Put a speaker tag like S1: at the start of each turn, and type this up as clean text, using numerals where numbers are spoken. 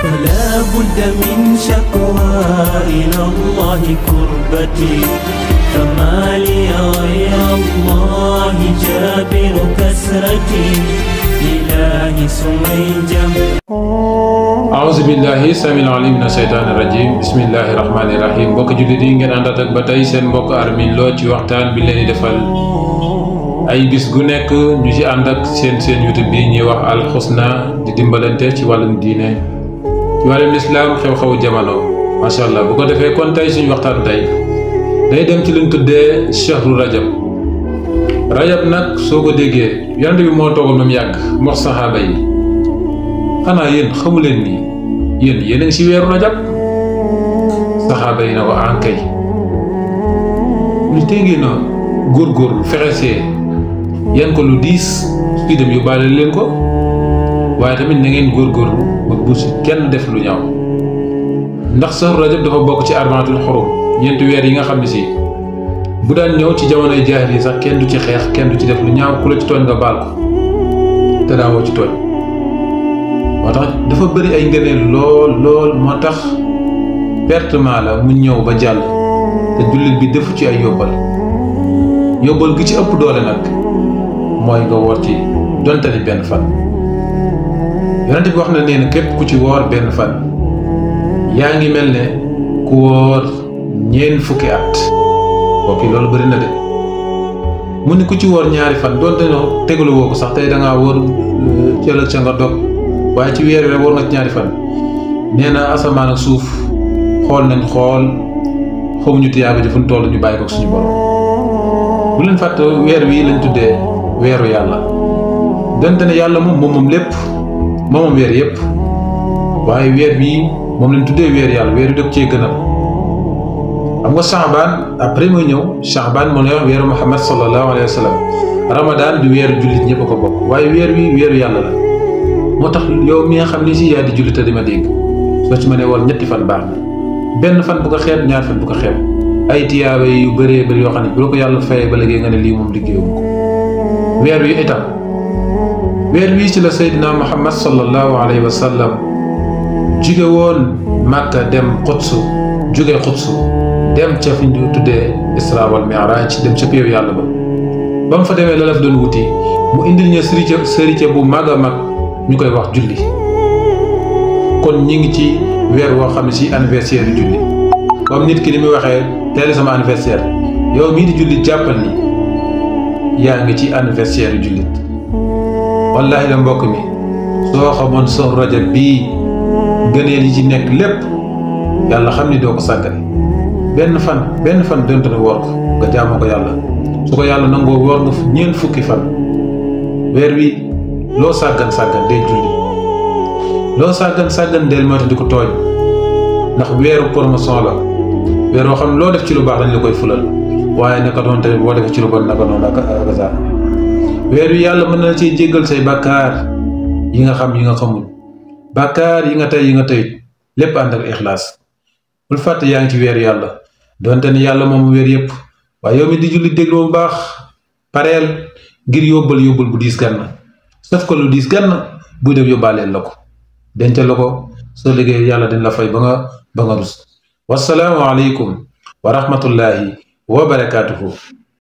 S1: فلا بد من شكوى إلى الله كربتي فما لي غير الله جابر كسرتي إلهي سمي جنبي.
S2: أعوذ بالله السميع العليم من الشيطان الرجيم بسم الله الرحمن الرحيم mbokk jullit yi ngeen àndaat ak ba tey seen mbokk Armin Lo ci waxtaan bi leen di defal ay bis gu nekk ñu ci ànd ak seen YouTube bi ñuy wax Al Husna di dimbalante ci wàllum diine ci wàllum islam xew-xewu jamono macha allah bu ko defee kon tey suñu waxtaan tey day dem ci luñ tuddee shahru rajab nag soo ko déggee yonent bi moo toogoon ba mu yàgg mox saxaaba yi xanaa yéen xamu leen ni yéen a ngi si weeru rajab saxaaba yi na ko ankay lu tegee na góorgóorlu fexesee yan ko lu diis suy dem yóbbaale leen ko waaye tamit na ngeen góorgóorlu ba bu si kenn def lu ñaaw ndax saxru rajab dafa bokk ci arbaatul xurum ñeenti weer yi nga xam ne si bu daan ñëw ci jamonoy jaahil yi sax kenn du ci xeex kenn du ci def lu ñaaw ku la ci tooñ nga baal ko te daawoo ci tooñ moo tax dafa bëri ay ngëneel lool moo tax pertement la mu ñëw ba jàll te jullit bi defu ci ay yóbbal gi ci ëpp doole nag mooy nga woor ci donte ni benn fan yonent bi wax na nee na képp ku ci woor benn fan yaa ngi mel ne ku woor ñeent fukki at ok loolu bëri na de mu ni ku ci woor ñaari fan donte no tegalu woo ko sax tey da ngaa woor ci ëllëg sa nga dog waaye ci weer wi woor nga ci ñaari fan nee na asamaan ak suuf xamuñu tiyaaba ji fu ñu toll ñu bàyyi ko suñu borom bu leen fàtte weer wi lañ tuddee weeru yàlla donte ne yàlla moom lépp moom weer yëpp waaye weer bii moom lañ tuddee weer yàlla weer wi dëkk cee gënal xam nga Shaabaan après mooy ñëw Shaabaan moo lay wax weeru Muhammad sallallahu alayhi wa sallam Ramadan di weeru jullit ñëpp a ko bokk waaye weer wi weeru yàlla la moo tax yow mi nga xam ni si yaa di jullit di ma dégg soo ci mënee woon ñetti fan baax na benn fan bu ko xeeb ñaar fan bu ko xeeb ay tiyaaba yu bëree bëri yoo xam ne bu la ko yàlla fayee ba léegi nga ne lii moom liggéeyum ko weer wi itam weer wi ci la Seydina Muhammad sallallahu alayhi wa sallam jóge woon Màkka dem Xudsu jóge Xudsu dem ca fi ñu tuddee Isra wal Mi'raj dem ca péew yàlla ba mu fa demee la daf doon wuti mu indil ñu sëriñ bu mag a mag ñu koy wax julli kon ñi ngi ci weer woo xam ne si anniversaire yu julli comme nit ki ni muy waxee teel sama anniversaire yow mii di jullit jàppal ni yaa ngi ci anniversaire yu jullit wallaahi la mbokk mi soo xamoon saxru rajab bii gëneel yi ci nekk lépp yàlla xam ni doo ko sàggane benn fan donte ne woor ko nga jaamoo ko yàlla su ko yàlla nangoo woor nga ñeent fukki fan weer wi loo sàggan day julli loo sàggan del moytu di ko tooñ ndax weeru promotion la weer woo xam ne loo def ci lu baax dañ la koy fulal waaye naka doon tamit boo defee ci lu bon naka noonu ak weer wi yàlla mën na la ciy jéggal say bàkkaar yi nga xam yi nga xamul bàkkaar yi nga tey lépp ànd ak ixlaas bul fàtte yaa ngi ci weeru yàlla donte ne yàlla moom weer yëpp waaye yow mi di julli déglu bu baax pareel ngir yóbbal bu diis gann saf ko lu diis gann buy dem yóbbaaleel la ko dencal la ko soo liggéey yàlla dañ la fay ba nga rus wassalaamu aleykum wa rahmatullahi wa barakaatuhu